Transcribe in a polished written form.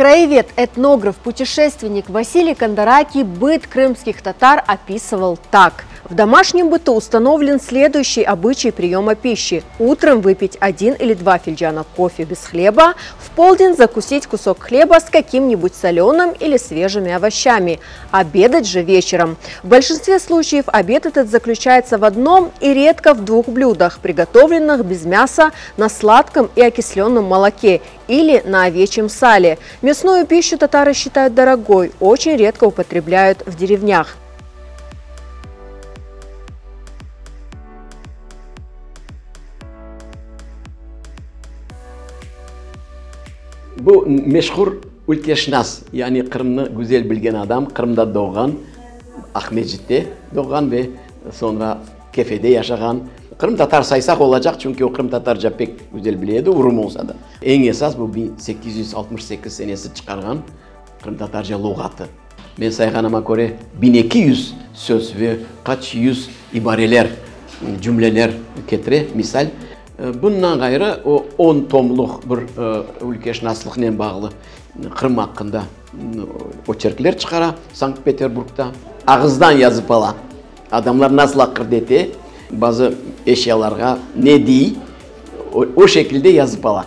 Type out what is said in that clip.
Краевед, этнограф, путешественник Василий Кондараки быт крымских татар описывал так. В домашнем быту установлен следующий обычай приема пищи. Утром выпить один или два финджана кофе без хлеба, в полдень закусить кусок хлеба с каким-нибудь соленым или свежими овощами. Обедать же вечером. В большинстве случаев обед этот заключается в одном и редко в двух блюдах, приготовленных без мяса на сладком и окисленном молоке или на овечьем сале. Мясную пищу татары считают дорогой, очень редко употребляют в деревнях. Bu meşhur ülkeşnas, yani Qırımnı güzel bilgen adam, Qırımda doğğan, Aqmescitte doğğan ve soñra Kefede yaşağan. Qırımtatar saysaq olacaq, çünki o qırımtatarca pek güzel bile edi, urum olsa da. Eñ esas bu 1868 senesi çıqarğan Qırımtatarca luğatı. Men sayğanıma köre, 1200 söz ve qaç yüz ibareler, cümleler ketire, misal. Bundan ğayrı, o, on tomluq bir ülkeşınaslıqnen bağlı Qırım aqqında oçerkler çıqara Sankt-Peterburgda. Ağızdan yazıp ala. Adamlar nasıl aqırdı ete, bazı eşyalarğa ne dey, o şekilde yazıp ala.